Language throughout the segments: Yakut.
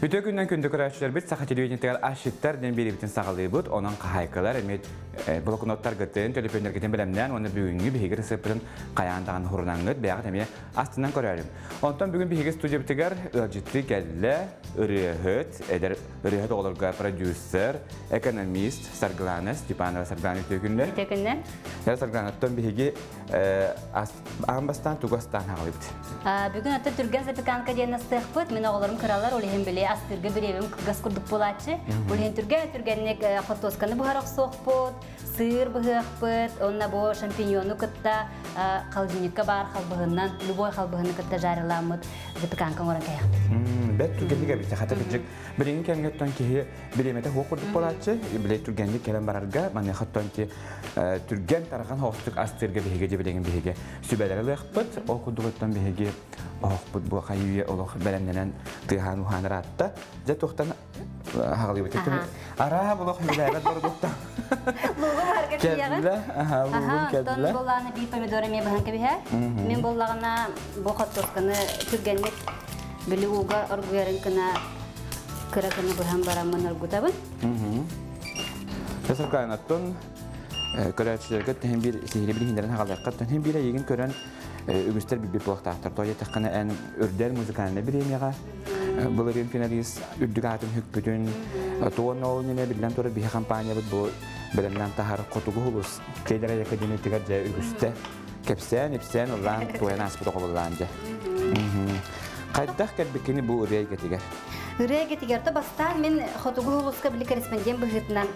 Үтүө күннэн күндү көрөөччүлэрбит Саха телевидениетыгар асчыттар диэн биэриибитин саҕалыыбыт. Онон хаһаайкалар эмиэ блокноттаргытын, төлөпүөннэргитин бэлэмнээн уонна бүгүҥҥү биһиги ырысыаппытын хайаан даҕаны хурунаҥҥыт, бэйэҕит эмиэ астынан көрөөрүҥ. Онтон бүгүн биһиги студиябытыгар ыалдьыттыы кэллэ ырыаһыт, эдэр ырыаһыт оҕолорго продюсер, экономист Саргылана Степанова. Саргылана үтүө күннэр. Үтүө күннэр. Саргыланаттан биһиги Аан бастаан тугу астаан хаалыбыт? Бүгүн аты түргэн запеканка диэн астыахпыт. Мин оҕолорум кыралар, ол иһин били астыырга бириэбим кылгас курдук буолааччы. Ол иһин түргэн түргэнник хортуосканы буһар охсуохпут, сыыр быһыахпыт, уонна бу шампиньону кытта холодильникка баар халбыһынан, любой халбыһыны кытта жарыламмыт запеканка оҥорон кэйэхпит. Бэт түргэнник эбит. Хата кырдьык билиҥҥи кэмҥэ оттон киһи бириэмэтэ суох курдук буолааччы. Били түргэнник кэлэн барарга, маныаха оттон ки түргэн тарҕан оҕустук астыырга биһиги дьибилигин биһиги сүбэлэри ылыахпыт. Ол курдук оттон биһиги оһохпут бу хайыы олох бэлэмнэнэн тыаһаан уһаан ыраатта. Дьэ туохтан хаҕалыыбыт Араа булох үлээбэт бородуктан. Лугу барга тиийэҕин. Кэллэ, аха, лугум кэллэ. Онтон буллааны биир помидор эмиэ быһан кэбиһэр. Мин буллаҕына бу хортуосканы түргэнник били ууга оргуйарын гына кыра гына быһан бараммын оргутабын. Саркаанаттан көрөөччүлэргэ тэһин биир сиһили билиһиннэрин хаалыахха тэһин биир эйигин көрөн үгүстэр билбит буолуохтаахтар. Тоҕо диэтэххинэ эн үрдэл музыкальнай бириэмийэҕэ былырыын финалист үрдүк аатын хүкпүтүн туон ол иннинэ биллэн турар биһи компаниябыт бу бэлэмнээн таһар хотугу улус Кейдер академиятыгар дьэ үгүстэ кэпсээн ипсээн ыллаан туойан ааспыт оҕолулаан дьэ. Хайдах кэлбиккини бу ырыа эйгэтигэр? Ырыа эйгэтигэр то бастаан мин хотугу улууска били корреспондент быһыытынан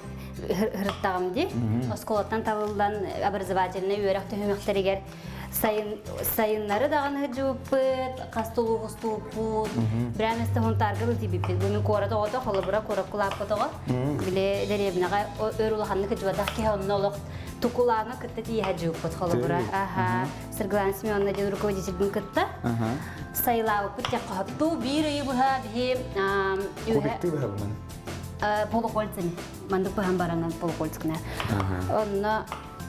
ырыттаҕым дии. Оскуолаттан талыллан образовательнай үөрэх түһүмэхтэригэр сайын сайыннары даҕаны сылдьыбыппыт, хас тулуугустууппут, прямо Хунтаарга тиийбиппит. Бу мин куорат оҕото, холобура куоракка улааппыт оҕо. Били дэриэбинэҕэ өр улаханнык сылдьыбатах киһи онно олох тукулааҥа кытта тиийэ сылдьыбыппыт холобура. Аха. Саргылана Семеновна диэн руководительбин кытта сайылаабыппыт диэххэ хоптуу биир ыйы быһа биһи Кубиктыы быһабынан? Полукольцами. Мандык быһан баранан полукольцкына. Онно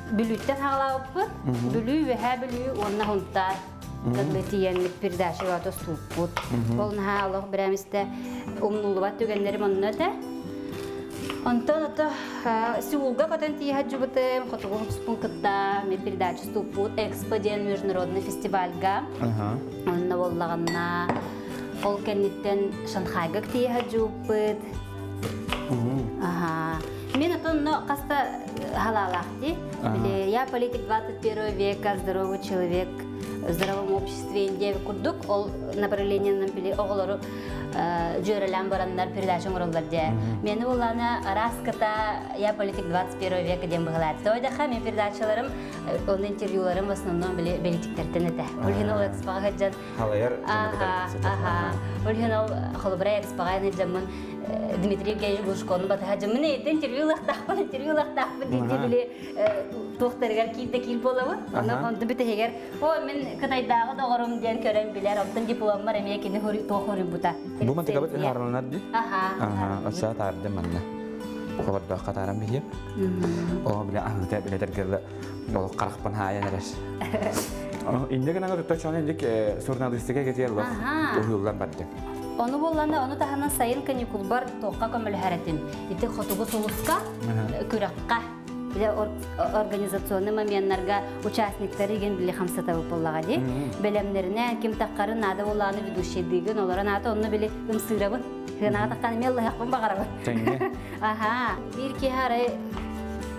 Бүлүүттэн хаҕалаабыппыт. Бүлүү, Үөһээ Бүлүү уонна Хунтаар кытта тиийэммит передачаға тостууппут. Ол наһаа олох бирээмистэ умнуллубат түгэннэрим онно этэ. Онтон ото Сеулга көтөн тиийэ сылдьыбытым, хотугу хопспун кытта мен передача уступпут Экспо диэн международный фестивальга. Онно буоллаҕына ол кэнниттэн Шанхайга тиийэ сылдьыбыппыт. Аха. Мен отонно хаста халаалаах дии. Били я политик 21 века, здоровый человек в здоровом обществе диэн курдук ол направлениенан били оҕолору дьүөрэлээн бараннар передача оҥороллор дии. Мени буллаана араската я политик 21 века диэн быһылаат. Тойдаха мен передачаларым, онно интервьюларым в основном били политиктертен этэ. Ол иһин ол экспоҕа сылдьан Халайар Аха, аха. Ол иһин ол холобура экспоҕа сылдьаммын Дмитрий Евгеньевич Глушкону батыһа дьоммун эйиттэн интервью ылыахтаахпын, интервью ылыахтаахпын дии били туохтарыгар киир да киир буолабын. Онно онту бүтэһигэр о мин Кытайдааҕы доҕорум диэн көрөн билэр, оттон дипломмар эмиэ кини туох хоруйбута. Бу мантыкабыт ыһаарыланар дии? Аха. Аха, оччоҕо таардым манна. Хобордоох хатааран биһиэм. Оо, бile аһыыта билэтэргэ ол харахпын хаайан эрэр. Инде гынан тутта чон индик журналистика кетер лох уһуллан барды. Ону буоллана, ону таһынан сайын каникулбар туохха көмөлөһөр этим. Ити хотугу сулуска, күрэххэ, бile организационный моменнарга участниктары igen били хамсатабы буоллаҕа дии. Бэлэмнэринэ ким таххарын наада буоллаҕына ведущийдыгын олорон аата онно били ымсыырабын. Сыанаҕа таххан эмиэ ыллаһыахпын баҕарабын. Аха. Биир киһи арай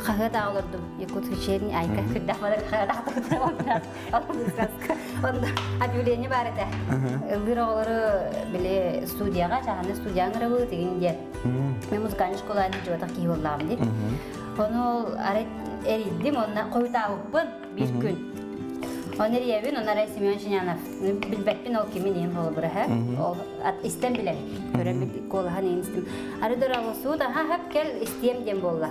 хаһыат олордум. Якут вечерний айка күрдэх барар хаһыат Онно объявление баар этэ. Ыллыыр оҕолору били студияҕа, чаһаны студияҕа ыҥырабыт игин диэн. Мен музыкальный школаны дьуотах киһи буоллаҕым дии. Ону ол арай эрийдим, онно хойутаабыппын биир күн. Оны эрийэбин, оны арай Семен Чинянов. Билбэппин ол кимин иһин холобура Ол истэн билэбин. Көрөн куолаһан иһин истим. Ары дорогосуут, аха хап кел истиэм диэн буолла.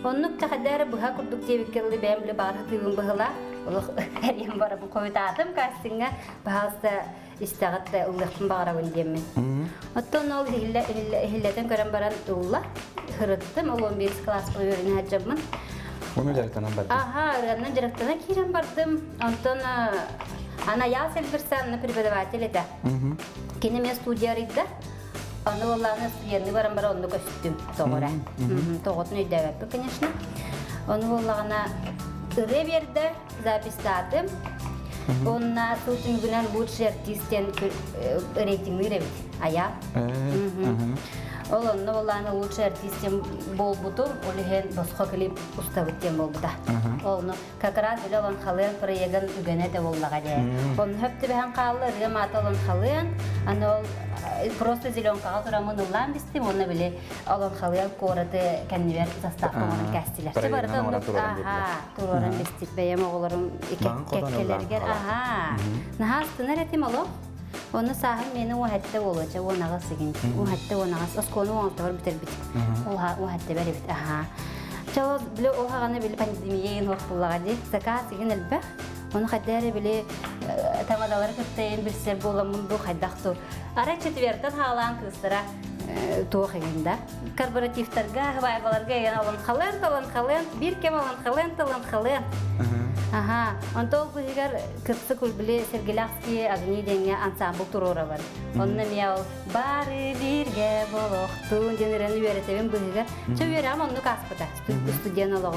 Оннук тахадары быһа курдук диэбиккэ дылы бэйэм биле баҕар хатыыбын быһыла. Олох эрийэн барабын хойутаатым кастиҥҥа, пожалуйста, истэҕит да ыллыахпын баҕарабын диэммин. Оттон ол иһиллэтэн көрөн баран ылла. Ырыттым, ол 11 класска үөрэнэ сылдьаммын. Оны дьарыктанан бардым. Аха, ырыаннан дьарыктана киирэн бардым. Онтон ана Ял Сельберсан преподаватель этэ. Кини мен студия арыйда. Аны буоллаҕына студенныы баран баран онно көстүм тоҕо эрэ. Тоҕотун өйдөөбөппүн, конечно. Ону буоллаҕына ырыа биэрдэ, записьтаатым. Уонна сыл түмүгүнэн лучший артист диэн рейтингныыр эбит Айаа. Ол онно буоллаҕына лучший артист диэн буолбутум, ол иһин босхо клип устабыт диэн буолбута. Ол как раз үлэ олонхалыан проегын үгэнэ да буоллаҕа дии. Онно хөп түбэһэн хаалла, ырыа маата олонхалыан, аны ол просто зеленкаҕа тураммын ыллаан бистим, уонна били олонхалыан куораты кэннибэр заставка оҥорон кээстилэр. Чэ барыта оннук туруоран бистик бэйэм оҕолорум кэккэлэригэр аһаа. Наһаа астынар этим олох. Онно сааһым миэнэ 17 буолуо, чэ 18 игин. 17 18 оскуоланы 16-бар бүтэрбит. 17-бэр эбит, аһаа. Чэ ол били ол хаҕана били пандемия игин уох буллаҕа дии. Заказ игин элбэх. Ону хайда эрэ били тамадалары кытта эн билсэр буоламмын бу хайдах ту. Арай четвертан хаалаан кыыстара туох игин да. Корпоративтарга, хабайбаларга еген олонхалыан толонхалыан, биир кэм олонхалыан толонхалыан. Аха, онто ол быһыгар кытсы били Сергелявские огни диэҥҥэ ансамбл туруорабын. Онно эмиэ ол бары бииргэ болохтуун диэн ырыаны үөрэтэбин быһыгар. Чэ үөрэҕим оннук ааспыта, студент олоҕу.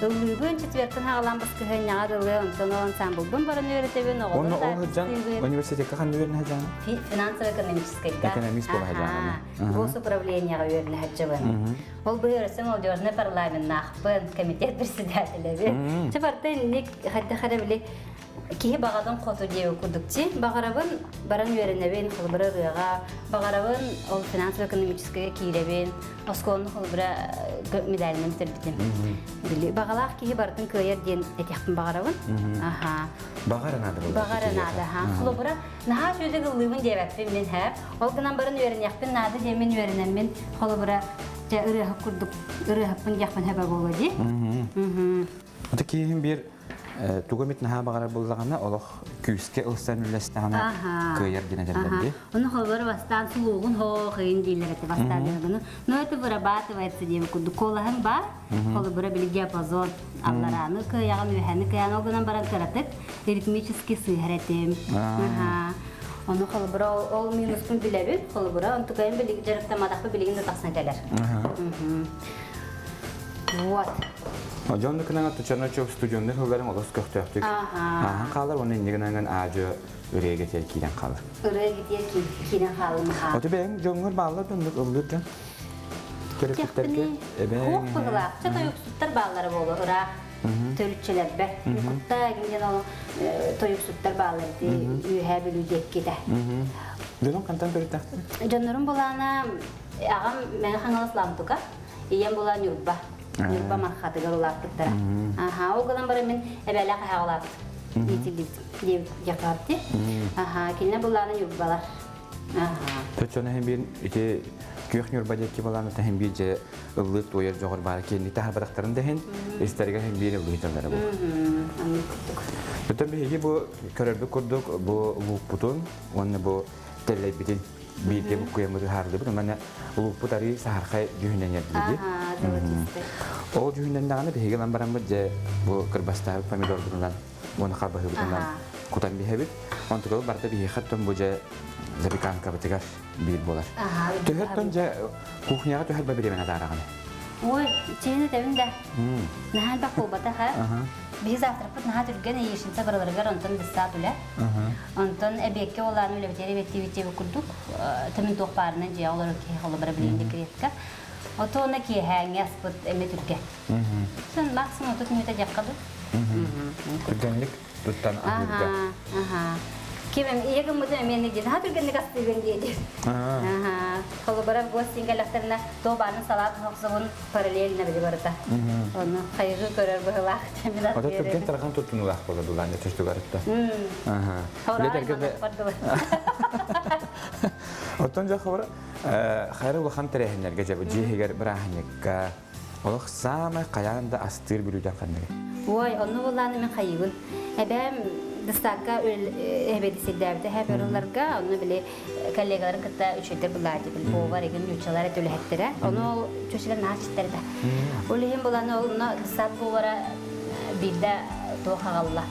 Ыллыыбын четвертэн хаалаан баскыһыанньаҕа дылы, онтон ол ансамблбын баран үөрэтэбин, оҕолору Онно ол сылдьан университекка ханна үөрэнэ сылдьаҕын? Финансово-экономическайга. Экономист буола сылдьаҕын. Госуправлениеҕа үөрэнэ сылдьабын. Ол быһыырысы молодежный парламеннаахпын, комитет председателэбин. Чэ барыта инник хайдах эрэ били киһи баҕатын хоту диэбит курдук чи баҕарабын баран үөрэнэбин холобура ырыаҕа баҕарабын ол финансово-экономическайга киирэбин оскуоланы холобура медалынан бүтэрбитим били баҕалаах киһи барытын кыайар диэн этиэхпин баҕарабын аха баҕара наада баҕара наада ха холобура наһаа үчүгэй ыллыыбын диэбэппин мин һэ ол гынан баран үөрэниэхпин наада диэммин үөрэнэммин холобура дьэ ырыаһыт курдук ырыаһыппын диэхпин сөбө буолуо дии. Аты киһим биир тугу эмит наһаа баҕарар буоллаҕына олох күүскэ ылсан үллэстэҕинэ кыайар диэн этэллэр дии. Ону холобура бастаан сулуугун хоох ыйын дииллэр этэ бастаан дьарыгыны. Но это вырабатывается диэн курдук куолаһыҥ баар. Холобура били диапазон алларааны кыайаҕын үөһэни кыайаҕын ол гынан баран кыратык ритмически сыыһар этим. Ону холобура ол минуспун билэбин. Холобура онтукайын билигин дьарыктамматахпын билигин да тахсан кэлэр. Вот. Дьон кынан тучарна чок студионный хылларын олус көхтөөхтүк ааһан хаалар уонна иннигинэн аадьы ырыа тиэр киирэн хаалар. Ырыа тиэр киирэн хаалым хаа. Оту бэйэҥ дьоҥҥор бааллар дьоннук ыллыыр дьон. Төрөппүттэргэ эбэҥ. Хуох быһылаах. Чэ тойуксуттар бааллара буолуо ыраах төрүтчүлэрбэ. Кутта гинен ол тойуксуттар бааллар ди үөһээ Бүлүү диэккитэ. Дьонуҥ хантан төрүттээхтэр? Дьоннорум булаана аҕам Мэҥэ Хаҥалас Ламтука, ийэм була Ньурба. Ньурба Мархатыгар улааппыттара. Аха, ол гынан баран мин эбээлээх эһээ улааппыт. Иитиллибит диэбит дьахарти. Аха, кинилэр булаана Ньурбалар. Аха. Төччөнө иһин биир ити күөх Ньурба диэки балаана таһын биир дьэ ыллыыр туойар дьоҕур баар киэнни таһарбатахтарын да иһин истэригэр иһин биир ыллыыталлара бу. Өтөн биһиги бу көрөрбүт курдук бу луукпутун уонна бу тэллэйбитин бииргэ буккуйаммыт ыһаардыбыт уонна улууппут арыы саһархай дьүһүннэнэр диэги. Ол дьүһүннэннэҕинэ биһиги ылан бараммыт дьэ бу кырбастаабыт помидорбутунан уонна харбаһыыбытынан кутан биһэбит. Онтукабыт барыта биһиэхэ оттон бу дьэ запеканкабытыгар биир буолар. Төһөттөн дьэ кухняҕа төһөр бириэмэни атаараҕын? Ой, чэйин этэбин да. Наһаа элбэх буолбатах, а? Биһи завтракпыт наһаа түргэн яичница барыларыгар онтон десерт үлэ. Онтон эбиэккэ олааны үлэбитигэр эбиэттиибит диэбит курдук, тымын туох баарынан дьиэ олорор киһи холобура билигин декретка. Ото уонна киэһээҥҥи аспыт эмиэ түргэн. Сон максимум 30 мүнүүтэ диэххэ дуу. Түргэнник туттан аһыырга. Аха. Ким ийэ гыммытын эмиэ диэн, ха түргэнник астыыгын диэти. Аха. Холобура гостин кэлэхтэринэ то баарын салаат хохсобун параллельно били барыта. Оны хайгы көрөр быһылаах Ото түргэн тархан туттунуулаах буола дулаан түстүгарытта. Аха. Оттон дьэ хабар хайра улахан тэрээһиннэргэ дьэ дьиэһигэр бырааһынньыкка олох саамай хайаан да астыыр бүлүүдэн ханныгы. Ой, онну буллааны мен хайыбын. Эбээм дыстаакка эбэдисирдээбитэ хэбэруларга, онно били коллегаларын кытта үчүгдэр булаати бил повар эгин нууччалар этүлэһэттэрэ. Ону ол чөчүлэр наһаа читтэрдэ. Ол иһин булан онно десант повара биирдэ туох аҕалла.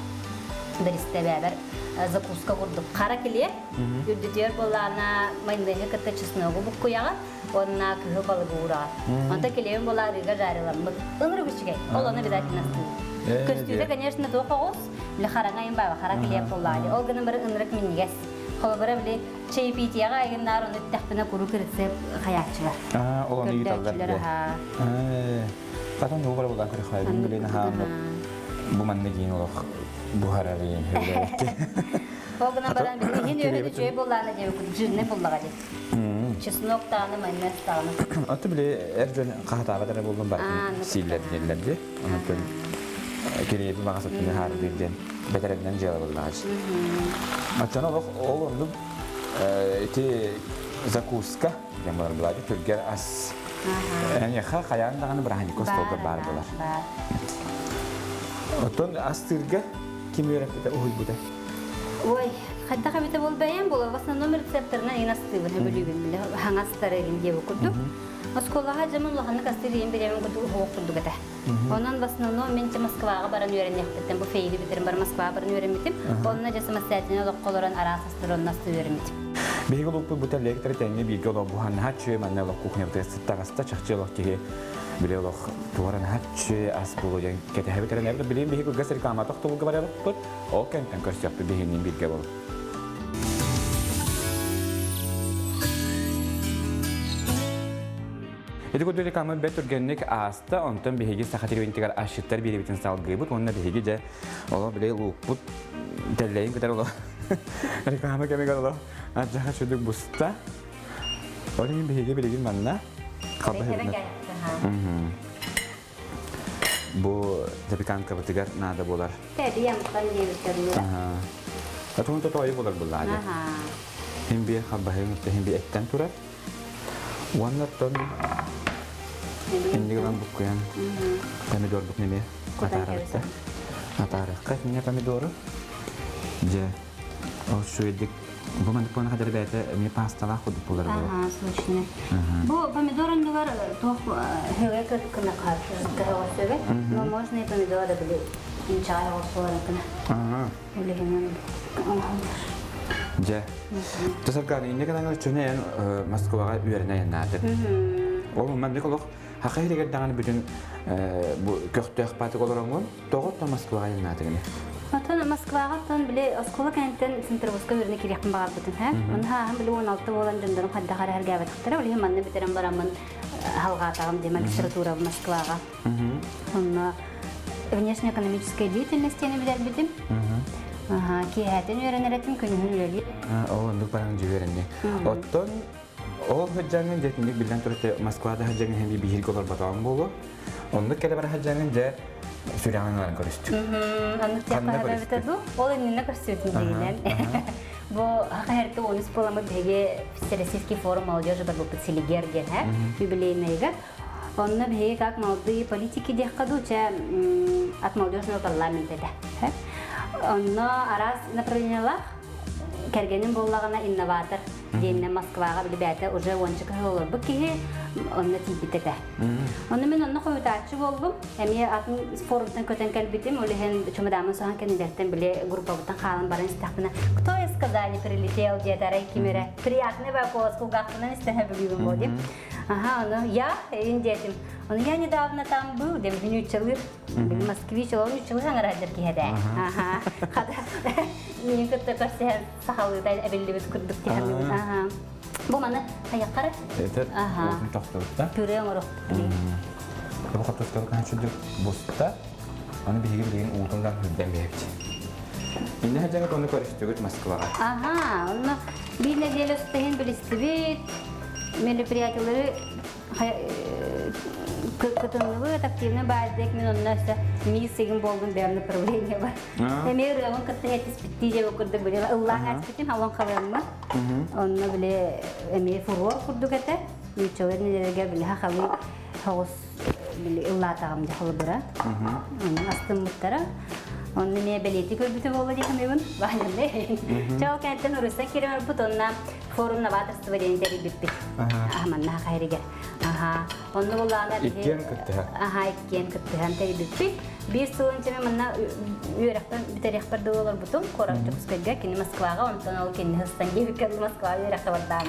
Бэристэбээбэр. закуска курдук. Хара килиэп, үрдүтүгэр буоллаҕына майонеһы кытта чесногу буккуйаҕын уонна кыһыл балыгы уураҕын. Онтон килиэбин буолла арыыга жариламмыт. Ынырык үчүгэй. Ол ону обязательно астыыбын. Көстүүтэ, конечно, туох оҕус, били хараҥа айын баба, хара килиэп буоллаҕа. Ол гынан бары ынырык минньигэс. Холобура, били чаепитияҕа айгыннаар ону иттэхпинэ куруук рецепт хайааччылар. Ол ону ыйыталлар Көрдөөччүлэр аһаа. Потом тугу бара булан көрөхөйбүн билин аһааммыт бу манна диин олох буһарар иин хүлээбикки. Ол гынан баран билигин үөрэн үчүгэй буоллаана диэбиккит жирный буллаҕа дии. Чеснок даҕаны, майонез даҕаны. Аты били эр дьон хаһатаабат эрэ буоллун барытын сииллэр дииллэр дии. Онон кириэби маҕас өттүнэ хаардыыр диэн бэтэрэннэн дьыала буоллаҕа. Оччоно олох ол оннук ити закуска диэн буолар былаады түргэр ас эйиэхэ хайаан даҕаны бырааһынньыкка остуолга баар буолар. Оттон астыырга ким үөрэппитэ уһуйбута? Ой, хайдах эбитэ бол бэйэм буолар. В основном рецепторынан иин астыыбын, сөбүлүүбүн биле хаҥастары иһин диэбит курдук. Оскуолаҕа дьомун улаханнык астыыр иһин бириэмэм курдук уһуох курдук этэ. Онон в основном мин Москваҕа баран үөрэниэхпиттэн бу фейги бүтэрэн баран Москваҕа баран үөрэммитим. Онно дьэ самостоятельно олоххо олорон араас астар онно астыы үөрэммитим. Биһиги улууппут бу тэллэйиктэр тэҥҥэ бииргэ олорбуһан наһаа үчүгэй манна олох кухнябытыгар сыттаҕаста чахчы олох киһи били олох туора наһаа үчүгэй ас буолуо диэн кэтэһэбит эрэнэбит. Билигин биһиги кылгас реклама тохтобулга барыахпыт. Ол кэнтэн көрсүөхпүт биһигинниин бииргэ буолуҥ. Ити курдук реклама бэрт түргэнник ааста, онтон биһиги саха телевидениетигэр асчыттар биэрэбитин салгыыбыт уонна биһиги дьэ олох били луукпут тэллэйин кытары олох реклама кэмигэр олох ардьаха сүдүк буста. Ол иһин биһиги билигин манна халбаһыбытын бу запеканкабытыгар наада буолар. Тэбиям диэбиттэр Атун тотойу буолар буллаады. Хин биир халбаһыгын хин биир эттэн турар. Уонна оттон иннигынан буккуйан помидорбут неме атаарабытта. Атаарыахха итиннэ помидору. Дьэ, ол үчүгэйдик бу маннык буолан хадары бэйэтэ эмиэ пасталаах курдук буолар буолар. Ага, сочный. Бу помидор оннугар туох хөгө кына сөбө. Но можно и помидоры были инчаай оҕурсуларын кына. Ага. Дьэ, Тасаркаан инньэ гынан чөнө эн Москваҕа үөрэнэ айаннаатыҥ. Ол маннык олох хаха иһигэр даҕаны бүтүн бу көхтөөх баатык олороҥҥун тоҕо то Москваҕа айаннаатыгын? Оттон Москваҕа оттон били оскуола кэнниттэн Центровскка үөрэнэ киириэхпин баҕарбытым һэ. Онно ааһан били 16 буолан дьоннорум хайдах эрэ эргээбэтэхтэрэ. Ол иһин манна бүтэрэн бараммын халҕаатаҕым дии магистратура Москваҕа. Онно внешнеэкономическая деятельность диэни билэрбитим. Киэһээтин үөрэнэр этим, күнүһүн үлэлиир. Ол оннук баран дьүөрэнни. Оттон ол сылдьаҥҥын дьэ итинник биллэн турар Москвада сылдьаҥҥын иһин биһиги олорботоҕуҥ буолуо. Оннук кэлэ бара сылдьаҥҥын дьэ сүрэҕиҥ ылан көрүстүм. Оннук диэххэ эбитэ дуу? Ол иннинэ көрсүбүтүм дигинэн. Бу хаһа онус буоламмыт биһиги Всероссийский форум молодежи барбыппыт Селигер диэн юбилейныйга. Онно биһиги как молодые политики диэххэ дуу, чэ от молодежного парламента этэ. Онно араас направлениялаах кэргэним буоллаҕына инноватор диэннэ Москваҕа били бэйэтэ уже уонча кыһыл олорбут киһи онно тиийбит этэ. Онно мин онно хойутааччы буоллум. Эмиэ атын форумтан көтөн кэлбитим. Ол иһин чемодааммын соһон кэннилэртэн били группабыттан хаалан баран истэхпинэ «Кто из Казани прилетел?» диэтэ арай ким эрэ. Приятный вопрос кулгаахпынан истэһэ бүгүн буо диэн. Ага, ону я эйин диэтим. Ону я недавно там был, деп ньуччалыыр. Москвич, ол ньуччалыы саҥарар киһи этэ. Аха. Хата миин кытта көрсүһэн сахалыыта эбиллибит курдук тиһэммит. Аха. Бу маны хайаккара? Это уотун тохтубутта. Пюре оҥоруохпут. Бу хортуосканы хаһан буста. Аны биһиги билигин уутун үрдэн биһэбит. Иннэ сылдьаҥҥыт ону көрүстүгүт Москваҕа. Аха, онно биир нэдиэлэ устаһын билистибит. Мероприятиялары кытынныбыт, активный баайдык, мин онно өссө мисс игин болдум бэйэм направление бар. Эмиэ ырыабын кытта этиспиттии диэбит курдук били ыллаан ааспытым, алон халыаммын. Онно били эмиэ фурор курдук этэ. Нууччалар нелерге били хахалы соҕус били ыллаатаҕым дьэ холобура. Онон астыммыттара. Онно эмиэ бэлиэтии көрбүтэ буолла дии саныыбын. Баанньанна. Чэ, ол кэнниттэн уруйсан киирэн барбыт онно форум новаторства диэн тэрийбиппит. Манна хайрыгар. Аха. Онно буллаана Иккиэн кыттыһан. Аха, иккиэн кыттыһан тэрийбиппит. Биир сылын чэми манна үөрэхпин бүтэриэхпэр дылы олорбутум. Куорат Дьокуускайга, кини Москваҕа, онтон ол кинини сыстан диэбиккэ Москваҕа үөрэххэ бардаан.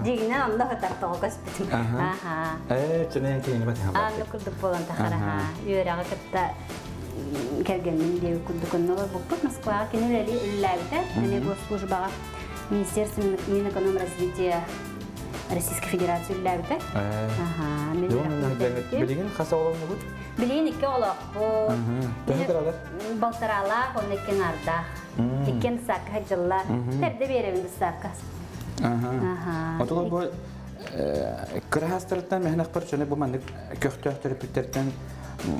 Дьигинэн онно сытар тоҕо көспүтүм. Аха. Ээ, чэнэйэн кинини батыһан Аанны курдук буолан тахараха. Үөрэҕи кытта кэргэммин диэбит курдук онно олорбуппут. Москваҕа кини үлэлии үлэлээбитэ. Эмиэ госслужбаҕа Министерство Минэкономразвития Российской Федерации үлэлээбитэ. Аха, мин Билигин хас оҕолоннугут? Билигин икки оҕолоохпут. Төһө кыралар? Балтараалаах, онно икки аҥаардаах. Иккиэн саакка сылдьаллар. Тэрдэ биэрэбин саакка. Аха. Отулар бу кыраһаастарыттан мэһэнэхпэр чөне бу маннык көхтөөх төрөппүттэртэн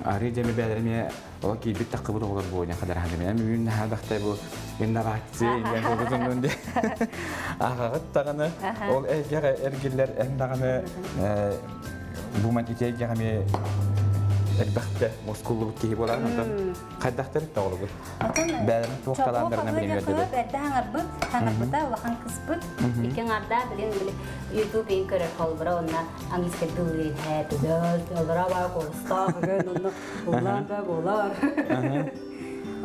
арыы дьэми бээлэрэ эмиэ ол киирбит таххыбыт оҕолор буолуон хадараһан эми үүн наһаа бу инновация диэн буолбутун диэн аҕаҕыт даҕаны ол эйгэҕэ эргиллэр эн даҕаны бу ман ити эйгэҕэ эмиэ элбэхтэ мускуллубут киһи буолан онтон хайдахтар тоҕолубут бээлэрин туох талааннарынан билин үөрдэбит эрдэ хаҥарбыт хаҥарбыта улахан кыспыт икки аҥардаах билин били YouTube иин көрөр холбура уонна английский тылы хээтилэр олора бар курстаах онно Улаан да буолар.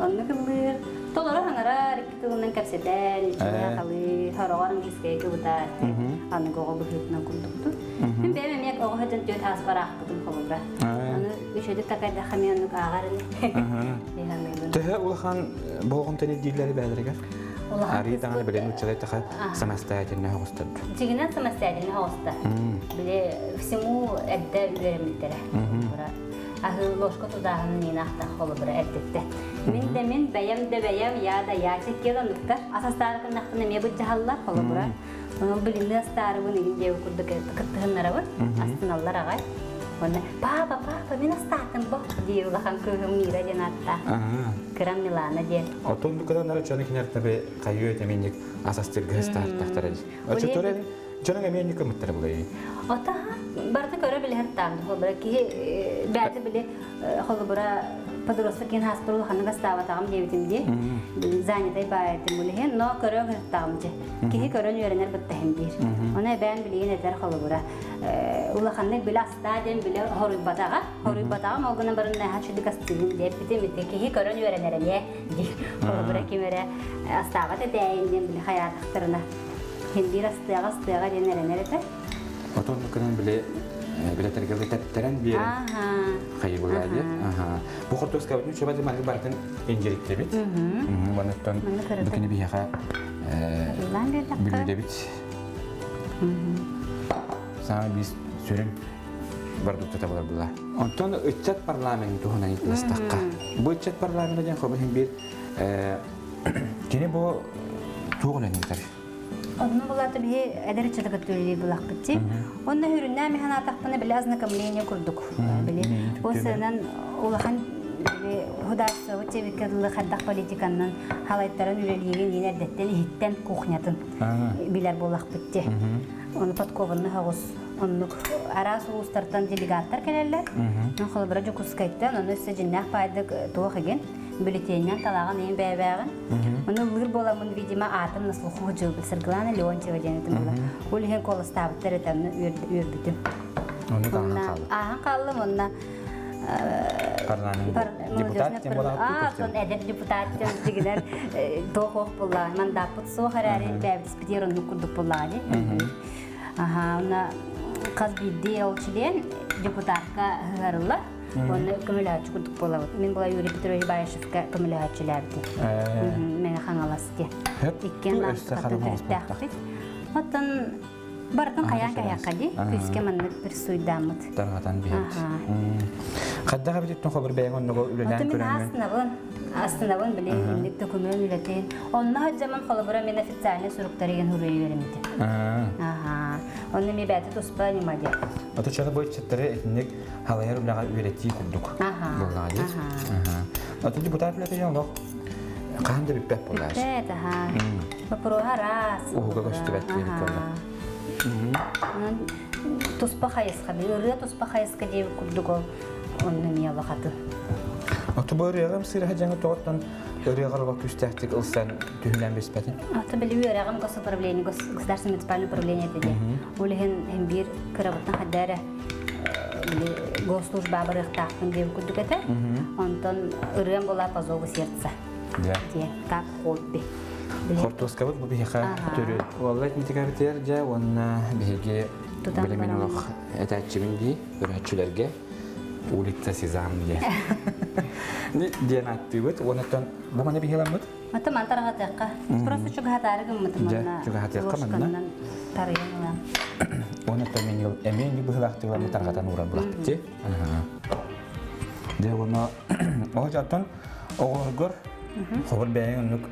Оннук ыллыыр. Толору хаҥарар, икки тылынан кэпсэтэр, иччилээх халыы, хороҕор английскайга кыбытар. Аныгы оҕо быһыытынан курдуктур. Мин бэйэм эмиэ оҕо сылдьан түөрт ааспар аахпытым холобура. Аны үчүгэйдик такайдахха эмиэ оннук ааҕар ини. Төһө улахан болҕомтону ирдииллэри бээлэригэр? Арыы даҕаны билин уччалай таха самостоятельно оҕустар. Дьигинэн самостоятельно оҕуста. Били всему эрдэ үөрэммиттэрэ. Аһыы ложка тудааһынын иин холобура эрдиттэ. Мин да мин, бэйэм да бэйэм, я да я чеккиэл оннуктар. Ас астаары гыннахпына эмиэ быдьаһаллар холобура. Онон билинни астаарыбын игин диэбит курдук кыттыһыннарабын. Астыналлар аҕай. Уонна папа, папа, мин астаатым бо диир улахан кыыһым Мира диэн ааттаах. Кырам Милана диэн. Отон бу кыданнары чону кинертэби хайыы этэминник ас астыргы астаартахтара. Очотор Дьонуҥ эмиэ инник гыммыттара булай. Ата барыта көрө билэр таам. Холобура киһи бэйэтэ били холобура подросток киин хаспар улаханнык астаабатаҕым диэбитим дии. Занятай баайытым билиһин, но көрө кыртаҕым дьэ. Киһи көрөн үөрэнэр быттаһым диир. Оны эбээн билигин этэр холобура улаханнык биле астаа диэн биле хоруйбатаҕа. Хоруйбатаҕым ол гынан баран наһаа чудик астыыбын диэппитим ити киһи көрөн үөрэнэр эмиэ диир. Холобура ким эрэ астаабат этээйин диэн били хайаатахтарына Ким биир астыаҕа астыаҕа диэн эрэнэр этэ. Отон гынан били билеттерге тэптэрэн биэрэн хайыбылаа диye. Бу хортуоскабытын чөбө маннык барытын инжириктебит. Манныктан бүкүнү биһиэхэ бүлүүдэбит. Саҥа биис сүрүн продуктата болар була. Онтон ыччат парламент туһунан ыйытыластахха. Бу ыччат парламента диэн хобу бир Кини бу туох үлэни ыытар? Онно булаата биһи эдэр ыччаты кытта үлэлиир булахпыт дии. Онно хүрүннээн миһэн аатахпына били ознакомление курдук. Били бу сыанан улахан били художество чебикке дылы хайдах политиканнан халайтаран үлэлиирин иин эрдэттэн иһиттэн кухнятын билэр буолахпыт дии. Ону подкованны соҕус оннук араас улуустартан делегаттар кэлэллэр. Холобура Дьокуускайтан, ону өссө дьиннээх паайдык туох игин бюллетенинэн талаҕын иин бэйэбээҕин. Ону ыллыыр буоламмын, видимо, аатым на слуху дьылбыт Саргылана Леонтьева диэн этим була. Ол иһин куоластаабыттар этэ, онно үөрбүтүм. Оннук ааһан хааллым. Ааһан хааллым, онно Парламент депутат тем болаҕыт эдэр депутат тем дигинер туох буолла мандаппыт суох эрээри бэйэбит оннук курдук буоллаҕа Аха, онно хас биирдии ол член депутатка ыһарыллар. Уонна көмөлөһөөччү курдук буолабыт. Мин була Юрий Петрович Баишевка көмөлөһөөччүлээбитим. Мэҥэ Хаҥалас диэн. Иккиэн лаампытын Оттон барытын хайаан кэһиэххэ дии. Күүскэ маннык присуйдааммыт. Тарҕатан биһэбит. Хайдах эбититтэн хобур бэйэҥ оннуга үлэлээн көрөҥҥүн? Астынабын. Астынабын били инник документ үлэтин. Онно сылдьаммын холобура мин официальный суруктары хуруйа үөрэммитим. Аха. Онно ми бэйэтэ туспа ньыма диэн. Ото чаны бу ыччаттары итинник халайар үлэҕэ үөрэтии курдук буоллаҕа дии. Ото депутат үлэтэ олох хаһан да бүппэт буоллаҕа. Бүппэт, аха. Боппуруоһа араас. Уһуга көстүбэт диэбит буолла. Туспа хайысха, ырыа туспа хайысха диэбит курдук ол онно эмиэ улахатын. Оту бу ырыаҕым сыыраһа дьаҥы тоҕоттон ырыаҕар олох күүстээхтик ылсан түһүнэн биспэтин. Ата били үөрэҕим госуправление, государственное муниципальное управление этэ диye. Ол иһин һин биир кырабыттан хадда эрэ били госслужба барыахтаахпын диэн курдук этэ. Онтон ырыам была по зову сердца. Диэн как хобби. Хортуоскабыт бу биһиэхэ төрүт. Уолла этмитикабытыгар дьэ уонна биһиги билимин олох этээччибин дии көрөөччүлэргэ улица Сезам диэн диэн ааттыыбыт. Уоннаттан бу маны биһиэламмыт. Мата ман тарҕатыахха. Просто чугаһатаары гыммытым Дьэ, чугаһатыахха манна. Тарыйан ылан. Уоннаттан мен эмиэ инник быһылаахтыыларны тарҕатан уурар булахпыт. Дьэ, уонна ол жаттан оҕолоргор хобор бэйэҥ оннук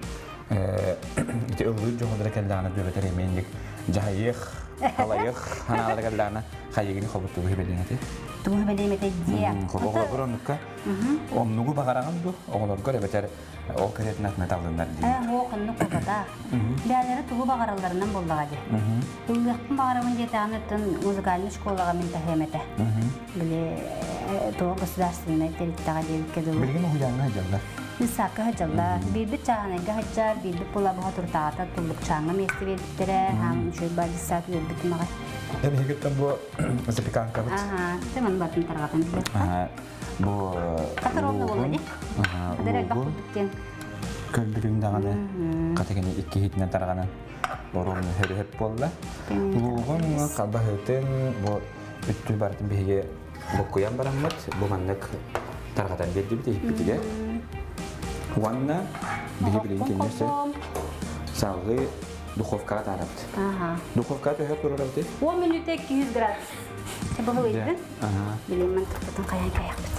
ити ыллыыр дьоҕулара кэллэҕинэ дүөбэтэр эмиэ инник дьаһайыах, халайыах ханаалара кэллэҕинэ хайыгын хобуттугу хибэлиэн эти. Тугу хибэлиэм этэй диэ. Оҕолоргор оннукка оннугу баҕараҕын ду оҕолоргор эбэтэр ол кэриэтин атына таллыннар дии. Оо, оннук буолбатах. Бээлэрэ тугу баҕаралларынан буоллаҕа дии. Ыллыахпын баҕарабын диэтэҕин оттон музыкальнай школаҕа мин таһыам этэ. Били туох государственнай тэрилтэҕэ диэбиккэ дылы. Билигин уһуйааҥҥа сылдьаллар. Исаакка сылдьаллар. Биирбит чааһынайга сылдьар, биирбит була-буһа туртаҕата туллукчааҥҥа миэстэ биэрбиттэрэ, хаам үчүгэй баар дьыссаат үөрбүтүм аҕай. Эбиһигиттэн бу запеканкабыт. Аха, тыман батын тарҕатан билиэххэ. Бу Хатар онно буолла дии. Хатар элбэх курдук диэн. Көрбүтүҥ даҕаны хата кини икки иһитинэн тарҕанан боруонну хөрүһөп буолла. Луугун халбаһытын бу үттү барытын биһиги буккуйан бараммыт бу маннык тарҕатан биэрдибит иһиппитигэр. Уонна биһи билигин кинилэр салгыы духовкаҕа таарабыт. Духовкаҕа төһө турарабытый? 10 мүнүүтэ 200 градус. Баһылыйдын. Билиммин туппутун хайан кайахпыт.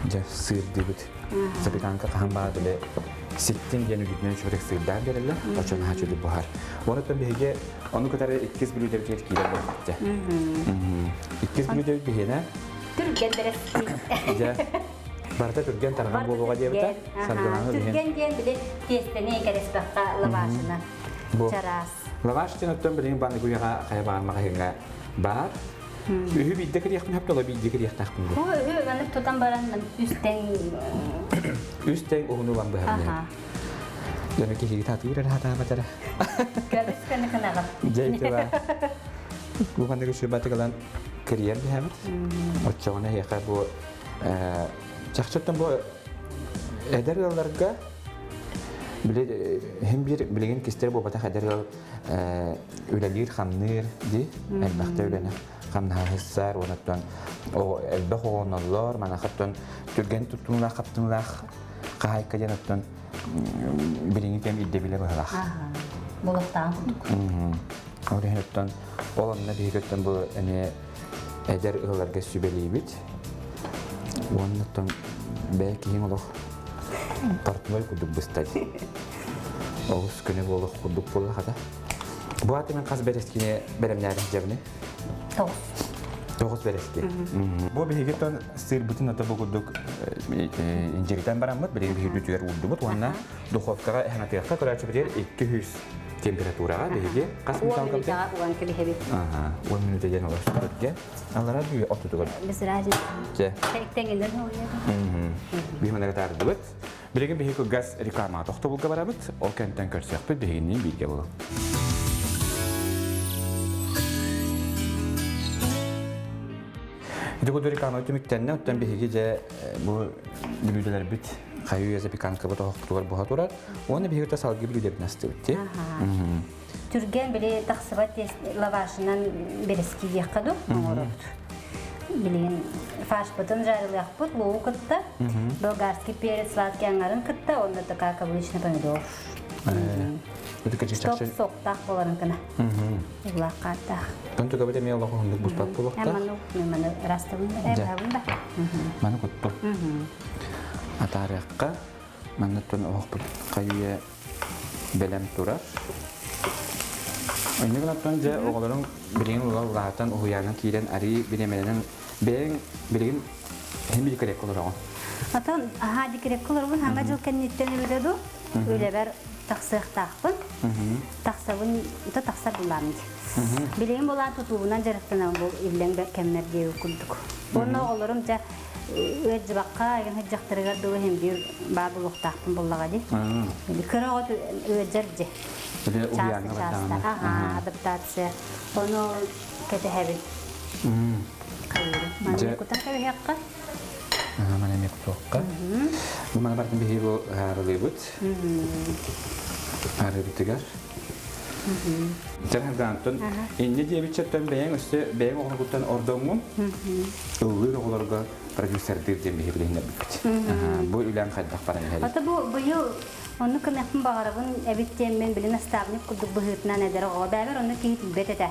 Дьэ, сыырдыбыт. Запеканка хаһан баар бile ситтин диэн үгүтүнэн үчүгэй сыырдаан биэрэллэр. Очон наһаа үчүгэй буһар. Онон биһиги ону кытары иккис бүлүүдэбитигэр киирэр буолбут. Иккис бүлүүдэбит биһиэнэ Түргэн бэрэски. Дьэ, барыта түргэн тарҕан буолуоҕа диэбитэ. Саргылааны Түргэн диэн били тиэстэни кэрэспэххэ лавашына. Чараас. Лаваш диэн оттон билигин банныгуйаҕа хайа баар маҕаһыыҥҥа баар. Үһү биирдэ кириэхпин сөп биирдэ кириэхтээхпин бу. Үһү маннык тутан баран үс тэҥ үс тэҥ уһуну ылан быһар. Дьону киһиги татыыр эрэ хатаабат эрэ. Көбүс көнө кынаҕа. Дьэ ити ба. Бу ханнык үчүгэй ылан кириэр биһэбит. Оччоҕуна эһиэхэ бу чахчыттан бу эдэр ыалларга били хим биир билигин кистэр буолбатах эдэр ыал үлэлиир-хамныыр дии элбэхтэ үлэни хамнаһыссар уонаттан элбэх оҕоноллор манахаттан түргэн туттунуулаах хаптынуулаах хаһаайка диэн оттон билиҥҥи кэм ирдэбилэ быһылаах. Булахтаан курдук. Ол иһин оттон ол онно биһиги оттон бу эмиэ эдэр ыалларга сүбэлиибит. Уонна оттон бэйэ киһиҥ олох портной курдук быстар. Олус көнө буолуох курдук буолла хата. Бу аты мен хас бэрэскини бэлэмнээри сылдьабыный? Тоҕус. Тоҕус бэрэски. Бу биһиги тон сыырбытын ото бу курдук инжиритэн бараммыт, билигин биһиги үтүгэр уурдубут уонна духовкаҕа эһэнатыахха көрөөччүбүтүгэр 200 температураҕа биһиги хас 10 мүнүүтэҕэ уган кэбиһэбит. Аха, 10 мүнүүтэ диэн олорсубут Алара бүү ортотугар. Без разницы. Тэҥинэн Биһи манна таардыбыт. Билигин биһиги кылгас реклама тохтобулга барабыт. Ол кэнтэн көрсүөхпүт биһигинниин бииргэ буолуҥ. Ити курдук реклама түмүктэннэ, оттон биһиги дьэ бу бүлүүдэлэрбит хайыы запеканкабыт оһохпутугар буһа турар. Уонна биһиги та салгыы бүлүүдэбитин астыбыт дии. Түргэн били тахсыбат лавашынан бэрэски диэххэ дуу оҥоробут. Билигин фаршпытын жарылыахпыт лугу кытта, болгарский перец сладкий аҥарын кытта, онно такая обычный помидор. Стоп соктаах боларын кына. Улаах хааттаах. Тон туга эмиэ олох уһуннук буспат буолуохтаах. Маны маны растабын да, да. Маны кутту. Атаарыахха манныттан оһохпут хайыы бэлэм турар. Инньэ гынан дьэ оҕолорум билигин улаатан уһуйааҥҥа киирэн арыы бириэмэлэнэн бэйэҥ билигин һин декреккэ олороҕун. Атын аһаа декреккэ олоробун хаҥа дьыл кэнниттэн эбитэ дуу үлэбэр тахсыахтаахпын. Тахсабын то тахсар булаам дии. Билигин булаан тутуубунан дьарыктанабын бу иллэҥ кэммэр диэбит курдук. Уонна оҕолорум дьэ. Ыалдьыбакка эгин сылдьахтарыгар дылы иһин биир баар буолуохтаахпын буллаҕа дии. Кыра оҕо ыалдьар дьи. Уһуйааҥҥа Часто. Аха, адаптация. Ону кэтэһэбин. Манна кутан кэбиһиэххэ. Мана эмиэ кутуохха. Бу мана бартын биһиги бу ыһаарылыыбыт. Арыыбытыгар. Дьархардаантын инньэ диэбиччэттэн бэйэҥ өссө бэйэҥ оҕолоргуттан ордоҥҥун ыллыыр оҕолорго продюсердыыр диэн биһи билиһиннэрбиппит. Бу үлэҥ хайдах баран иһэрий? Ата бу быйыл оннук гыныахпын баҕарабын эбит диэммин били наставник курдук быһыытынан эдэр оҕо бэйэбэр оннук киһи тиийбэт этэ.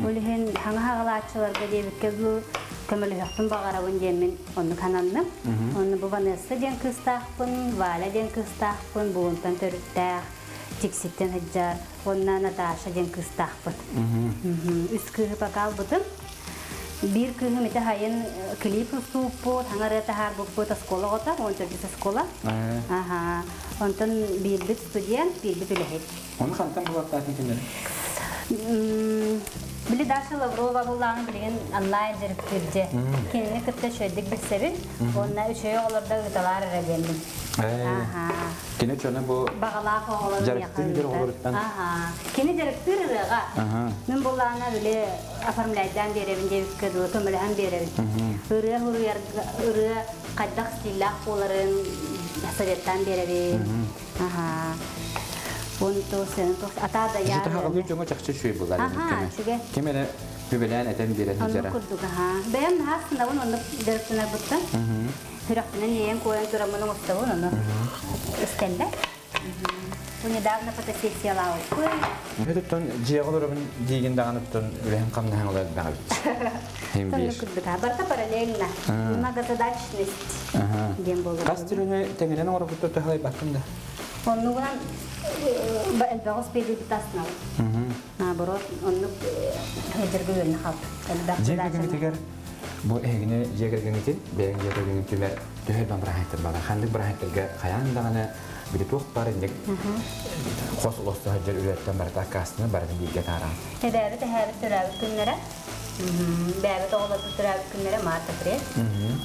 Ол иһин хаҥа хаҕалааччыларга диэбиккэ дылы көмөлөһүөхпүн баҕарабын диэммин оннук сананным. Онно бу Ванесса диэн кыыстаахпын, Валя диэн кыыстаахпын, Булунтан төрүттээх, Тикситтэн сылдьар уонна Наташа диэн кыыстаахпыт. Үс кыыһы пока ылбытым. Биир кыыһым ити сайын клип устууппут, хаҥа ырыа таһаарбыппыт оскуола оҕото, 14 оскуола. Аха. Онтон биирбит студент, биирбит үлэһит. Ону хантан булаттаатын кинилэри? Били Даша Лаврова буллаҕын билигин онлайн дьарыктыыр Кинини кытта үчүгэйдик билсэбин. Уонна үчүгэй оҕолордо ыыталаар эрэ диэммин. Кини чону бу баҕалаах оҕолору дьарыктыыр оҕолоруттан. Кини дьарыктыыр ырыаҕа. Мин буллаҕына били оформляйдаан биэрэбин диэбиккэ дылы көмөлөһөн биэрэбин. Ырыа суруйарга ырыа хайдах стиллээх буоларын советтаан биэрэбин. Аха. Онто сен ата да я. Житаһаҕалыы дьоҥо чахчы үчүгэй буолар. Аха, үчүгэй. Ким эрэ үбэлээн этэн биэрэн Оннук курдук, аха. Бэйэм наһаа астынабын оннук дьарыктанарбыттан. Сүрэхпинэн иэйэн-куойан тураммын оҥостобун, ону истэллэр. Бу недавно фотосессиялаабыппын. Өтөттөн дьиэҕэ олоробун диигин даҕаныттан үлэһин хамнаһын олор элбэҕи Соннук курдук. Барыта параллельно. Многозадачность диэн буолар. Хас түрүнү тэҥинэн оҥорбуттар төһөлөйбаккын да? Оннугунан элбэҕи успейдыйбыт астынабын. Наоборот, оннук сылдьарга үөрэнэ хаалбыт. Элбэх Дьиэ кэргэҥҥитигэр бу эһигини дьиэ кэргэҥҥитин, бэйэҥ дьиэ кэргэҥҥин түмэр төһө элбэх бырааһынньыктар баалар? Ханнык бырааһынньыктарга хайаан даҕаны били туох баар инник хос олосто сылдьар үлэттэн барыта аккаастанар, барытын бииргэ таараан? Эбээбит эһээбит төрөөбүт күннэрэ. Бэйэбит оҕолорбут төрөөбүт күннэрэ март апрель.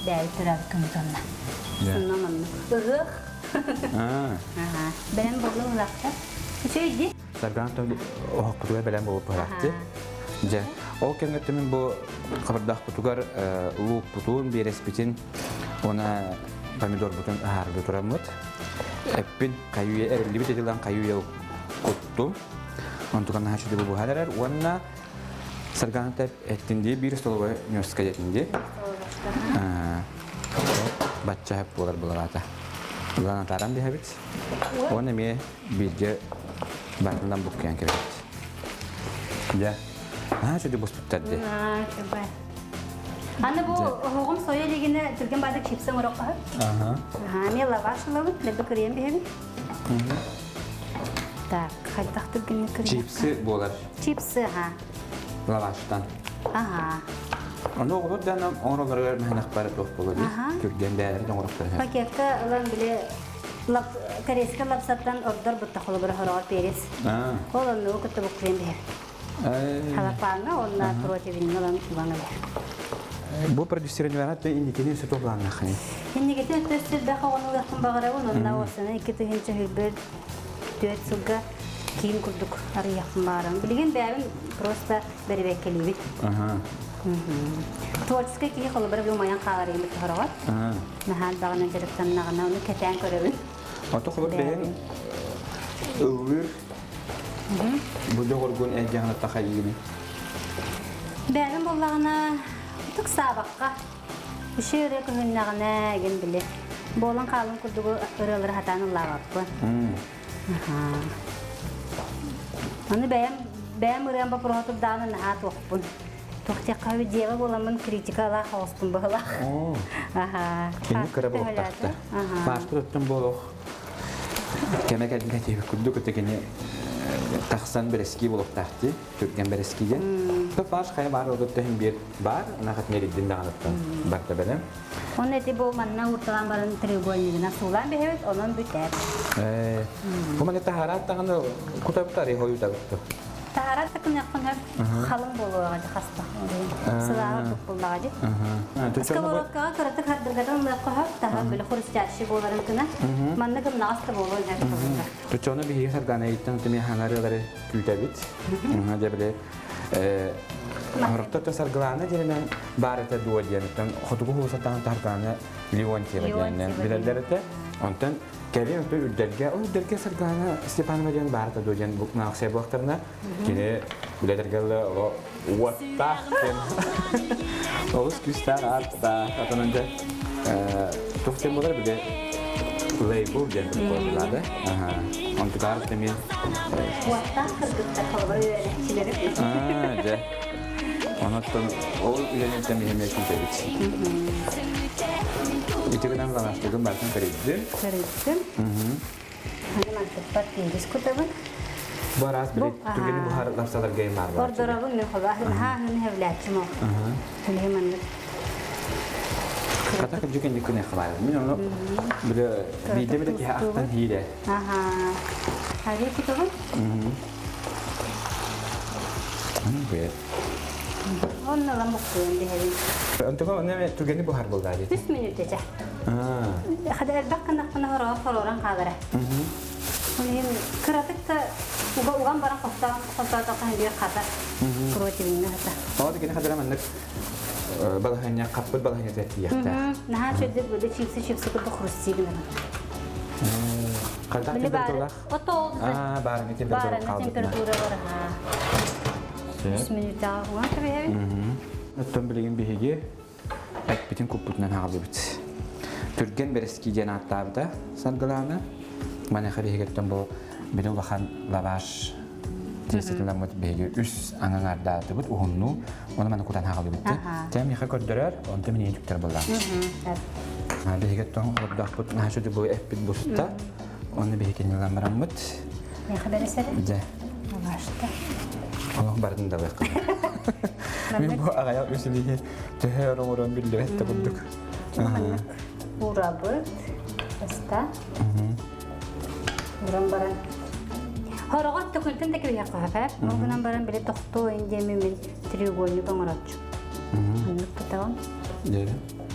Бэйэбит төрөөбүт күммүт онно. Сонно маннык. Ыһыах. Бэлэм буоллум ыһыахта. Үчүгэй дии. Сарган оһохпутугар бэлэм буолуп Дьэ, ол кэмҥэ түмүн бу хабырдаахпытыгар луукпутун, биэрэспитин уонна помидорбутун аһаарга тураммыт. Эппин хайуя эриллибит этилэн хайуя куттум. Онтукан наһаа үчүгэй буһан эрэр уонна Сарганата эттин дии биир столовой ньуоска диэтин дии. Бачча буолар булаата. Ылан атааран биһэбит. Уонна эмиэ бииргэ барытынан буккуйан кэбиһэбит. Дьэ, наһаа үчүгэй буспуттар дии. Аны бу оһоҕум сойо илигинэ түргэн баадык чипсы оҥороххо. Аха. Эмиэ лаваш ылабыт, лэбэ кырыйан биһэбит. Так, хайдах түргэнник кырыйан? Чипсы буолар. Чипсы, аха. Лаваштан. Аха. Ону оҕолор да оҥороллоругар мэһэнэхпэр туох буолар түргэн бэйэлэрин да оҥорохторо. Пакетка ылан били лап корейскай лапсаттан ордор бутта холобура хороҕор перец. Ол оннугу кытта буккуйан биһэр. Халапааҥҥа уонна противень ылан ылан ылар. Бу продюсерованиеҕа инникини өссө туох былааннааххыный? Инникитин өттө элбэх оҕону ылыахпын баҕарабын. Онно осыны 2024 сылга киин курдук арыйыахпын баҕарабын. Билигин бэйэбин просто бэрэбиэркэлиибин. Творческай киһи холобура бу умайан хаалар иһин быттахороҕор. Наһаа элбэҕинэн дьарыктаннаҕына ону кэтээн көрөбүн. Ото холобур бэйэҥ ыллыыр бу доҕоргун эйгэҕин тахайыыны. Бэйэбин буоллаҕына ытык саабакка үчүгэй ырыа көһүннэҕинэ эгин били буолан хаалын курдугу ырыалары сатаан ыллаабаппын. Аны бэйэм бэйэм ырыам боппуруоһа турдаҕына наһаа туохпун. Туох диэххэ дьиэҕэ буоламмын критикалаах оҕуспун быһылаах. Аха. Кини кыра буолуохтаахта. Пааспыт өттүн буолуох кэмэ кэлбитэ диэбит курдук өтө кини тахсан бэрэскии буолуохтаах дии түргэн бэрэскиигэ. То фарш хайа баар олорто иһин биир баар, нахат мериддин даҕаныттан барта бэлэм. Онно ити бу манна уурталаан баран треугольнигынан суулаан биһэбит, онон бүтэр. Бу маны таһараат даҕаны кутабыт арый хойутабыт. Таһараат Аллараа да кыныахпын хөп халыҥ буолуоҕа дьэ хаста. Сылааҕа ордук буллаҕа дьи. Сковородкаҕа кыратык хардыргатан ылыахха хөп, таһа били хрустящий буоларын гына. Манна гымнаҕас да буолуон хөп буолуга. Тучону биһиги Сардаана ыйыттан тумия хаҥарыалары күүтэбит. Дьэ били Хорохто саргылаана диэнинэн баар этэ дуо диэн хотугу уулуссаттан Саргылаана Леонтьева диэнинэн билэллэр этэ. Онтон кэлин өттө үрдэлгэ, ол үрдэлгэ Саргылаана Степанова диэн баар этэ дуо диэн наахсыйа буолтарына кини үлэтэргэ оло уоттаах диэн олус күүстээх ааттаах атынан дьэ туох диэн буолар били лейбл диэн буоллаада. Онтукаар эмиэ Уоттаах кыргыттар холобура үөрэнээччилэри. Дьэ. Онуттан ол үлэниттэн биһиэмэ күүтэбит. Ити гынан лаҥастыгын барытын көрүддүм. Көрүддүм. Аны мантыппар тиэрис кутабын. Бу араас били түргэни буһар лапсаларга баар буолар. Ордоробун мен хоба хаһын хевлээччим ол. Түлэһи маннык. Хата кырдьык инник күнэ хабаар. Мин ону били биирдэ били киһи ахтан хиирэ. Аха. Хари кутабын. Онно ылан буккуйан биһэбин. Онтуга онно түргэни буһар буоллаа дии. Үс мүнүүтэ Хада элбэх гыннахпына хороҕор хороорон хаалара. Ол иһин кыратык да уга уган баран хостоон хостоотоххо биир хата противньҥа хата. Ол кини хадара маннык балаһыанньа хаппыт балаһыанньа тиийиэхтээх. Наһаа чөдүк быды чипсы чипсы курдук хрустии гынабын. Хайдах температуралаах? Ото Аа, баарыҥы температура Баарыҥы температура бар. Үс мүнүүтэҕэ уган кэбиһэбин. Оттон билигин биһиги эппитин куппутунан хааллыбыт. Түргэн бэрэски диэн ааттаабыта Саргылаана. Маныаха биһигиттэн бу били улахан лаваш тиэстэтин биһиги үс аҥаҥардаатыбыт уһуннуу оны маны кутан хааллыбыт. Тэ миэхэ көрдөрөр, онто миниин түктэр буолла. Биһигиттэн олордоохпут наһаа бу эппит буста. Оны биһикини ламараммыт. Миэхэ бэрэсэрэ? Дьэ. Лавашта. Олох бардын да Мин бу аҕайах үс илииһи төһө өр оҥорон биллибэт да курдук. Уурабыт. Баста. Уран баран. Хороҕор төкүнтэн да кэбиһиэххэ сөп. Ол гынан баран били тохтуу индиэми мин треугольник оҥороччу. Оннук тутаҕын. Дьэ.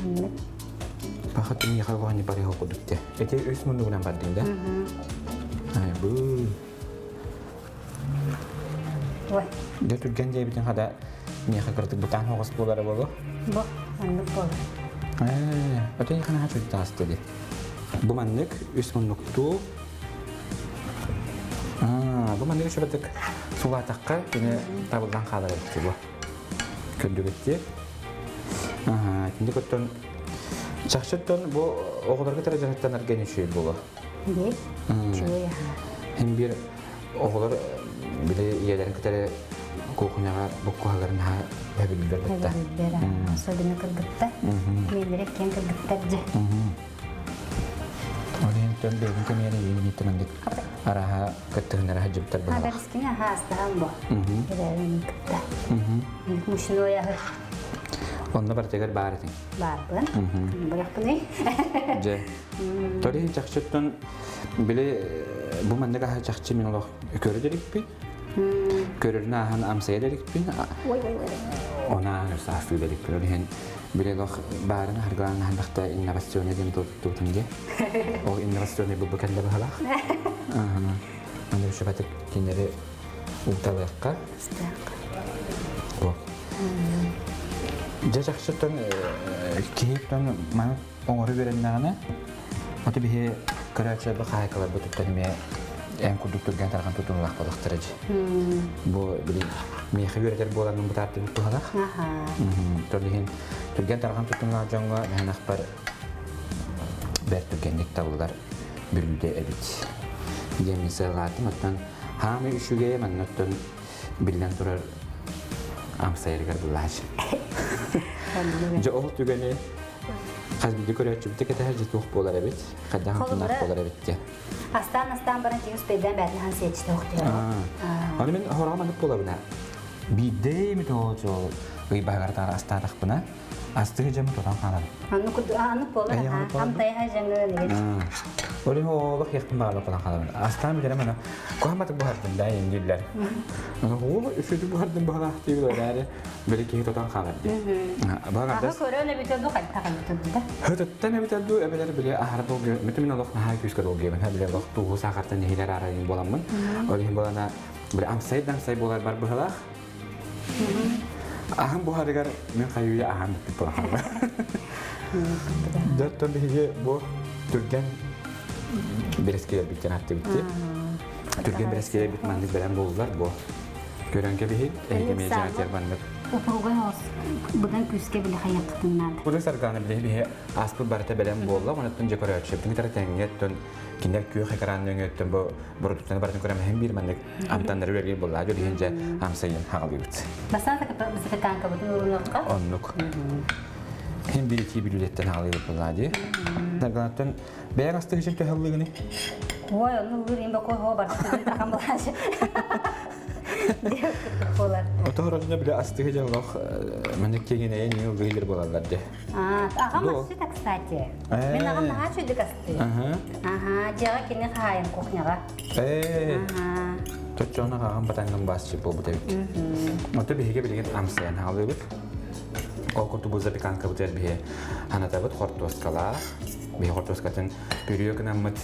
Оннук. Пахат миэхэ оҕони барыһы курдук те. Эти үс муннугунан бардыҥ да? Ай бу. Ой. Дьэ түргэн диэбитин хада миэхэ кыратык бытаан оҕус буолара буолуо. Бу маннык буолар. Ээ, ото ихана чуйдааста ди. Бу маннык үс муннуктуу. Аа, бу маннык үчүгэтик сулаатахха кини табыллан хаалар эбит бу. Көрдүгүт Аа, итинник оттон чахчыттан бу оҕолорго тара дьарыктанарга үчүгэй буолуо. Дии. Үчүгэй Хин биир оҕолор били ийэлэрин кытары кухняҕа буккуһаларын наһаа бэбиллэр бытта. Бэбиллэр, особенно кыргыттар. Миэллэрэ киэн кыргыттар дьэ. Ол иһин төн бэйэтин кэмигэр ийэни бииттэн андык араха кыттыһыннара сылдьыбыттар быһалаах. Бэрискини аха астаһан бу. Эбээбин кытта. Мучной аһы. Онно барытыгар баар этиҥ. Баарбын. Бырахпыный. Дьэ. Тори чахчыттан били бу маннык аһа чахчы мин олох көрө дэрикпин. Көрөрүн ааһан амсайа дэрикпин. Ой ой ой. Она саастыы дэрикпин. Ол иһин били олох баарын харгылаан аһардахта инновационный диэн туттуутун дьэ. Ол инновационный бу кэллэ баһалаах. Аны шөбәтик кинери уталыахха. Дьэ чахчыттан киһиттэн маны оҥоро үөрэннэҕинэ, ото биһи көрөөччүлэрбит хаһаайкаларбытыттан эмиэ эн курдук түргэн тарҕан тутунулаах буолахтара дии. Бу били миэхэ үөрэтэр буолаҥҥын бытаардыбыт туһалаах. Тол иһин түргэн тарҕан тутунулаах дьоҥҥо мэһэнэхпэр бэрт түргэнник табыллар бүлүүдэ эбит диэн мин сыалаатым. Оттон хаамай үчүгэйэ манна оттон биллэн турар амсайарыгар былаач. Дьэ ол түгэни хас биирдии көрөөччүбүтэ кэтэһэр дьэ туох буолар эбит, хайдах антыннаах буолар эбит диэн. Астаан-астаан баран киһи успейдаан бээтин хаан сиэччитэ охтуйар. Аны мин хороҕо маннык буолабына. Биирдэ эмит ол Ый баһыгар таара астаатахпына, астыы дьамы тотон хаалабын. Анны курду аны буолар амтайа жаңы Ол иһин олох яхтын баҕала потон хаалабын. Астаан бүтэрем ана куһаматык буһардым да иин дииллэр. Ол үсүтү буһардым баҕалаах диибил эрээри били киһи тотон хаалар дии. Аха көрөн эбитэ ду хайта хайта да. Хөтөттөн эбитэ ду эбэлэр били аһара долгуйа мүтүмүн олох наһаа күүскэ долгуйабын. Били олох тууһу саахартан иһилэр арайын буоламмын. Ол иһин буолана били амсай да амсай буолар бар быһылаах. Аһым буһарыгар мин хайыыйа аһаан бүппүт буолахаммын. Дьоттон биһиги бу түргэн бэрэскилэрбиттэн аттыбытты. Түргэн бэрэскилэрбит маннык бэлэм буоллар бу. Көрөн кэбиһи, эһиги эмиэ дьаатыар маннык. Упругай хос быдан күүскэ били хайахтын наада. Курдук саргааны билиһи биһи ааспыт барыта бэлэм буолла, онуттан дьэ көрөөччүбүтүн кытары тэҥҥэ оттон кинилэр күөх экран нөҥүөттэн бу бородууктаны барытын көрөмөһүн биир маннык амтаннары үлэлиир буоллаа дьон дьэ амсайын хаҕалыыбыт. Бастаан запеканкабытын уурунуохха. Оннук. Хин биир итии бүлүүлэттэн хаҕалыыбыт буоллаа дии. Нарганаттан бэйэҥ астыгы сир төһөллүгүнүй? Ой, онну ыллыыр им бокой хоо барытын тахам булаачы. Болар. Отоһор одуна биле астыгы дьоллох маннык киҥинэйэн иҥ ылгыһылар буолаллар дии. Аҕам асчыта, кстати. Мин аҕам наһаа үчүгдүк астыыр. Аха, дьиэҕэ кини хаһаайын кухняҕа. Ээ. Чоччоона хаҕам батаҥҥын басчы буолбут эбит. Ото биһиги билигин амсайан хаалыыбыт. Ол курдук бу запеканкабытыгар биһи ханатабыт хортуоскалаах. Биһи хортуоскатын пюре гынаммыт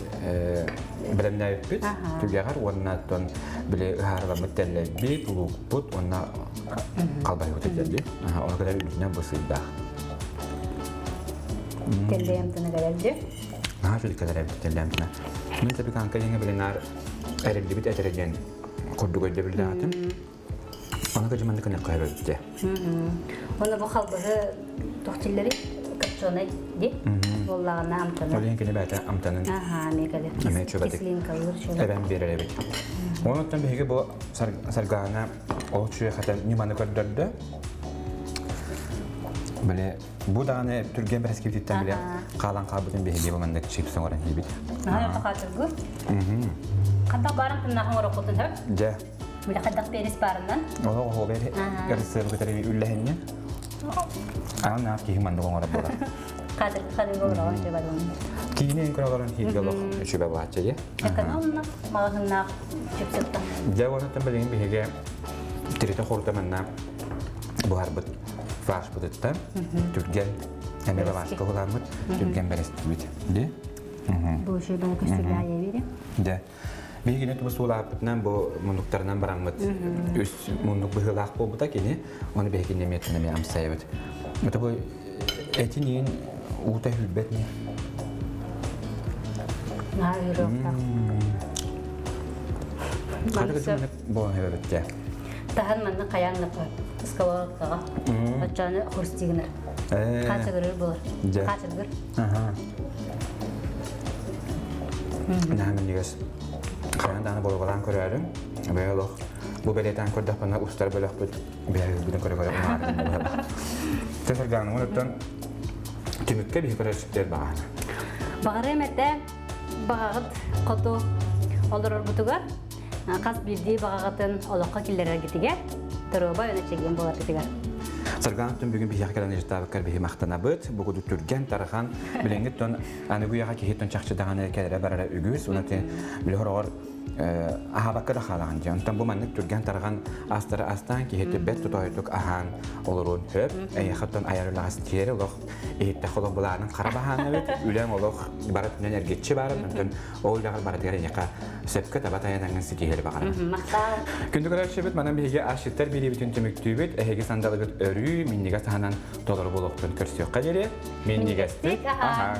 бэлэмнээбиппит түгэҕэр уонна оттон били ыһаарыламмыт тэллэйбит, луукпут уонна халбаһыбыт этэлли. Ону кэлэр үрдүнэн бу сыырдаах. Тэллэй амтана кэлэрди. Наһаа үчүгэй кэлэр эбит тэллэй амтана. Мин запеканка диэҥэ билинаар эриллибит этэрэ диэн курдук өйдөбүллээх этим. Аны кыдьыманны кынакка эбэбитте. Уонна бу халбаһы тохтиллери копченый ди буоллаҕына амтаны. Ол иһин кини бэйэтэ амтанын Аха, эмиэ кэлэр. Эмиэ чөбөтүк. Кислинкалыыр чөбөт. Эбэн биэрэр эбит. Онуттан биһиги бу саргаана ол чүө хатан ньыманы көрдөрдө. Били бу даҕаны түргэн бэрэскибититтэн били хаалан хаалбытын биһиги бу маннык чипс оҥорон диибит. Наһаа тохаатыргы. Ханта баран тыннаах оҥороккутун сөп? Дьэ. Били хайдах перес баарынан. Олох оһуобай ырысыабы кытары үллэһиннэ. Аан наах киһи маннык оҥорор буолар. Хадыр хадыр оҥорон үчүгэй Киинин көрө олорон хииргэ олох үчүгэй буолааччы дии. Экономно маҕаһыннаах чипсыттан. Дьэ уонуттан билигин биһиги тиритэ хорута манна буһарбыт фаршпытыттан түргэн эмиэ лавашка уһуламмыт түргэн бэрэстибит. Ди? Бу үчүгэй көстүлээйэбири. Дьэ. Биһигини тубу суолааппытынан бу муннуктарынан бараммыт үс муннук быһыылаах буолбута кини оны биһигини эмиэ эмиэ амсайабыт. Это бу этин уута хүлбэт не. Наһаа ыырыахтаах. Хата буолан эбэбитте. Таһан манна хайаан да сковородкаҕа оччону хрустигынар. Хаачыгырыр буолар. Хаачыгыр. Наһаа минньигэс. Хайаан даҕаны боруобалаан көрөөрүҥ. Бэйэ олох бу бэлиэтээн көрдөхпүнэ устар бөлөхпүт бэйэбитин көрө-көрө уҥаарытын буолар. Тэсэргаанымын оттон түмүккэ биһи көрөөччүктэр баҕаһына. Баҕарыам этэ баҕаҕыт хоту олорорбутугар хас биирдии баҕаҕытын олоххо киллэрэргитигэр доруобай уонна чэгиэн буоларгытыгар. Саргаан түн бүгүн биһиэхэ кэлэн ыйытаабыккар биһи махтанабыт. Бу курдук түргэн, тархан, билиҥҥи тон аныгы үйэҕэ киһи тон чахчы даҕаны кэлэрэ барара үгүс. Уна ти били хороҕор аһаабакка да хаалаҕын дии. Онтон бу маннык түргэн тарҕан астары астаан киһи бэрт тотоойутук аһаан олоруон сөп. Эйиэхэ оттон айар үлэҕэ тиэри олох иһиттэх олох былаанын хара баһаан эбит. Үлэҥ олох бары түнэн эргиччи баар. Онтон ол үлэҕэр барытыгар эйиэхэ сөпкө таба тайанаҥҥын ситиһэр баҕарабын. Махтал. Күндү көрөөччүбүт, манан биһиги асчыттар биэриибитин түмүктүүбүт. Эһиги сандалыгыт өрүү минньигэс аһынан толору буолуохтун көрсүөххэ диэри. Минньигэстик аһаан.